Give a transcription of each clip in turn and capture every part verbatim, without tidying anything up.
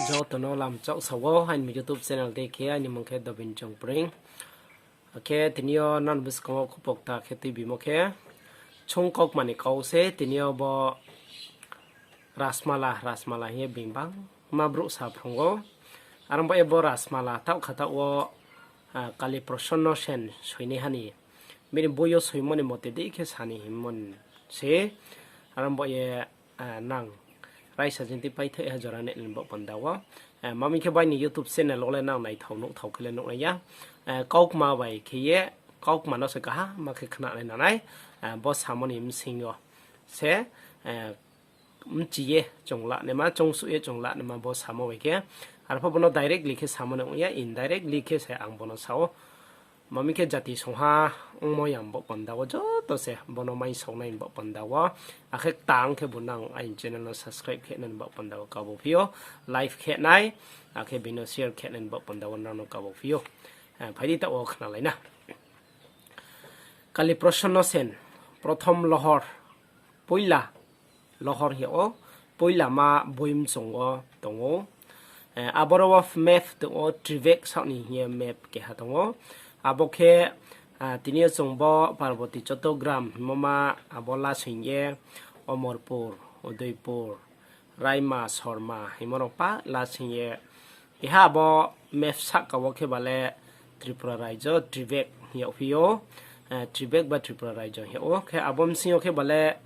Joto no lamchak sa wo, aini YouTube channel dei khe, aini mung khe Dobin Chongpring. Akhe tini yo nang buskang wo khupokta khe tuibimo khe, chung kaukma ni kau se, tini yo bo Rasmala, Rasmala hing ye bini bangma brouh sa phrung ou. Are ong ba ye bo Rasmala taoh kha taoh wo, Kali Prosonno Sen soinaiha ni, bini boi yo soimo ni mote dei khe sa ni hingmo se. Are ong ba ye, nang raisa jing tui paithai ha jora nai ni baoh panda wo. Mami khe bai ni YouTube channel wo le nang naithao nuhthao khe le nuhnai ya. Kaukma bai khe ye, kaukma no se kaham ma khe khnanai nangnai. Bo samo ni bsing yo se, mchi ye chung la naima, choungsuh ye chung la naima bo samo bai khe. Arphuh bo no directly khe samo ni ong ya, indirectly khe se ang bo no sa ou. Mami khe jati songha ongmo yang baoh panda wo joto se bo no maisaonai baoh panda wo. Akhe ktang khe bu nang aini channel no subscribe khe nani baoh panda wo kabo phi ou, like khe nai, akhe bini share khe nani baoh panda wo nang no kabo phi ou. Phai di taoh wo khnalai na. Kali Prosonno Sen, prothom lohor, poila lohor hing yag ou, poila ma boi mchong wo tong ou. Aboro wo map tong ou, Trivek saoh ni hing ye map keha tong ou. Abo khe, tini yo chung bo Parboti Chottogram hingmo ma abo lasing ye Omorpur, Udaipur, Raima, Sorma hingmo rao pa lasing ye. Keha abo map sahka wo khe ba le Tripura raijo, Trivek hing yagphi ou. Trivek ba Tripura raijo hing yag ou. Khe abo bsing yo khe ba le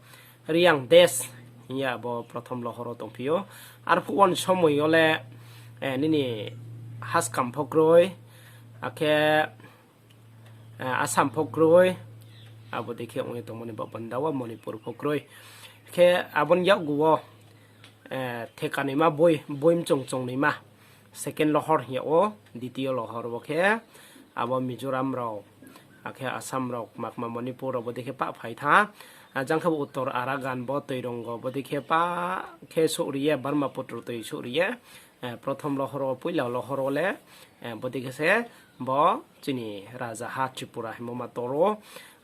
Reang Desh hing ye abo prothom lohor wo tongphi ou. Arphuh wo ni somoi yo le, nini Haskam pho kroi, akhe Assam pho kroi, abo dei khe ong ye tongmo ni baoh panda wo Manipur pho kroi. Khe abo ni yakgu wo, theka naima boi, boi mchong chong naima, second lohor hing yag ou, ditiyo lohor wo khe abo Mizoram rao, akhe Assam rao, kma kma Manipur rao bo dei khe pah phai thanng ha. Jang khe bo Uttor Arakan bo Toirongo bo dei khe pah khe souhri ye, Brahmaputra toi souhri ye, prothom lohor wo, poila lohor wo le, bo dei khe se bo chini rajaha Tripura hingmo ma tor ou.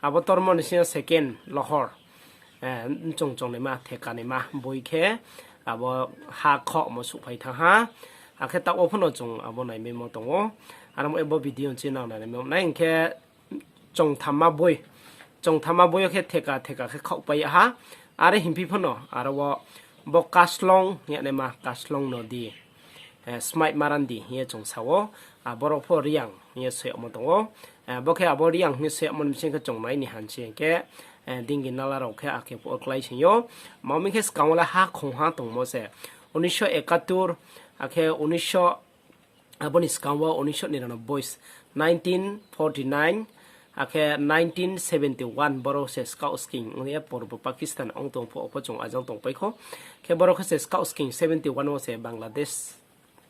Abo tormo ni sing yo second lohor, mchong chong naima, theka naima boi khe abo ha khohmo suhphai thanng ha. Akhe taoh wo pho no chung abo naimaimo tong ou. Are ong ba ye bo video chi nang nai nai nai hing khe, chongthamma boi, chongthamma boi yo khe theka theka khe khaohpai yag ha. Are hingphi pho no aro wo bo Kaslong hing yag naima, Kaslong Nodi, Smai Marandi hing ye chung sa ou. Aboro pho Reang hing ye soi yagmo tong ou. Bo khe abo Reang hing ye soi yagmo ni bsing khe chung nai ni hansi hing khe, Dingi Nala rao khe akhe pho klái sing ou. Mami khe skang wo le ha khongha tongmo se, unisho ekatur, akhe unisho, abo ni skang wo unisho niranoboi, nineteen forty nine, akhe nineteen seventy one boro se Scout King ong ye Purbo Pakistan ong tong pho, pho chung ajang tongpai khou. Khe boro khe se Scout King seventy one wo se Bangladesh,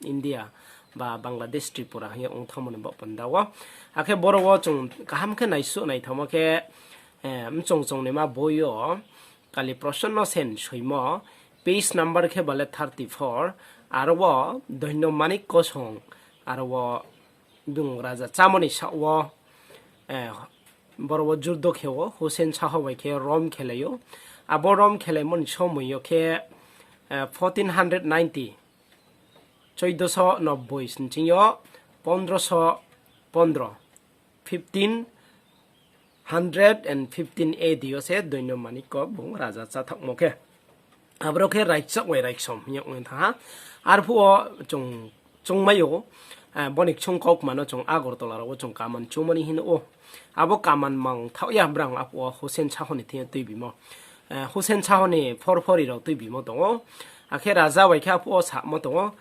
India, ba Bangladesh, Tripura hing ye ong thanngmo ni baoh panda wo. Akhe boro wo chung kaham khe naisuh naithaomo khe, mchong chong naima boi yo Kali Prosonno Sen soimo, page number khe ba le thirty four, aro wo Doino Manik Kosong, aro wo bung raja chámo ni saoh wo, boro wo juddo khe ou, Husen Saho bai khe rom khelai ou. Abo rom khelaimo ni somoi yo khe, fourteen hundred ninety, choidoso noboi nching yo, pondroso pondro, fifteen hundred and fifteen A D yo se Doino Manik Ko bung raja cháthaohmo khe. Aboro khe raichak bai raisom hing ye ong thanng ha. Arphuh wo chung, chungmai ou, bo ni ksung kaukma no chung Agartala rao wo chung kaman chungmo ni hing ou. Abo kaman mang thaoh ya brang arphuh wo Husen Saho ni thing yo tuibimo. Husen Saho ni phorphori rao tuibimo tong ou. Akhe raja bai khe arphuh wo samo tong ou.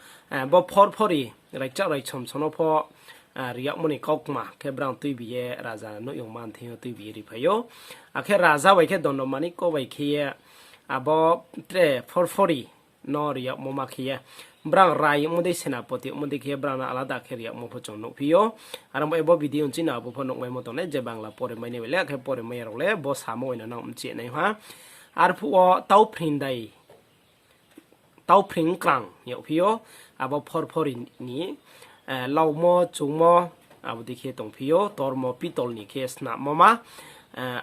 Bo phorphori raichak raisom so no pho, riyagmo ni kaukma khe brang tuibi ye raja nuhyongma ni thing yo tuibi ye riphai ou. Akhe raja bai khe Doino Manik Ko bai khe ye abo tre phorphori no riyagmo ma khe ye, brang rai ongmo dei senapoti ongmo dei khe ye brang no alada khe riyagmo pho chung nuhphi ou. Are ong ba ye bo video nching no abo pho nuhmaimo tongnai je Bangla pore mai nai bai le, akhe pore mai ya rao le bo samo bai no nang mchi nai ha. Arphuh wo Tauphring dai, Tauphring Krang yagphi ou, abo phorphori ni, laumo, chungmo, abo dei khe tongphi ou, tormo pitol ni khe snammo ma,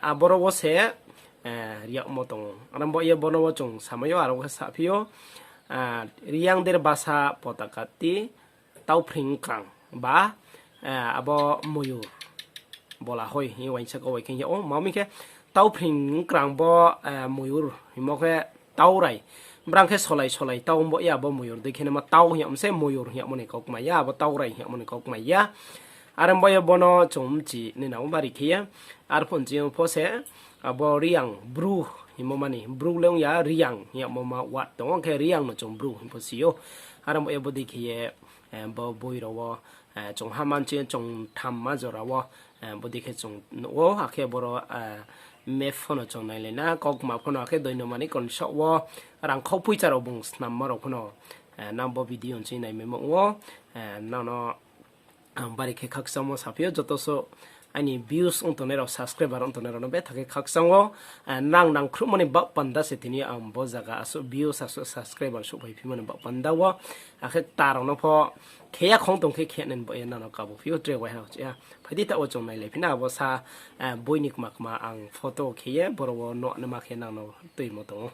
aboro wo se, riyagmo tong ou. Are ong ba ye bo no wo chung samai ou, aro khe saphi ou, Reang der basa potaka ti, tauphring krang ba, abo moyur bola hoi hing ye uaingsa kau bai khe hing yag ou. Ma mi khe tauphring krang bo moyur hingmo khe taurai. Brang khe solai solai tau bo ya, abo moyur dei khe naima tau hing yagmo se moyur hing yagmo ni kau kmai ya, abo taurai hing yagmo ni kau kmai ya. Are bo ye bo no chung mchi nai nang ou bari khe ye. Arphuh nching yo pho se abo Reang, Bru hingmo ma ni, Bru le ong ya, Reang hing yagmo ma word tong ou, khe Reang no chung Bru hing pho si ou. Are bo ye bodei khe ye bo boi rao wo chung ha manchi chung thamma jora wo bodei khe chung nuh ou, akhe boro map pho no chung nailai na, kaukma pho no, akhe doino mani konsaoh wo rangkhau poicha rao bung snamma rao pho no nang bo video nching naimaimo ong ou. Nang no ang bari khe khakchangmo saphi ou, joto suh aini views ong tongnai rao, subscriber ong tongnai rao no betha khe khakchang ou. Nang nangkhruhmo ni baoh panda se tini ang bo zaga asuh views, asuh subscriber suh phaiphimo ni baoh panda wo. Akhe kta rao no pho khe ya khong tong khe khe nai ni baoh ye nang no kabu phi ou, tre waiha chih ya. Phai di taoh wo chung nailai phi na, abo sa boi ni kma kma ang photo khe ye boro wo nuh naima khe nang no tuimo tong ou.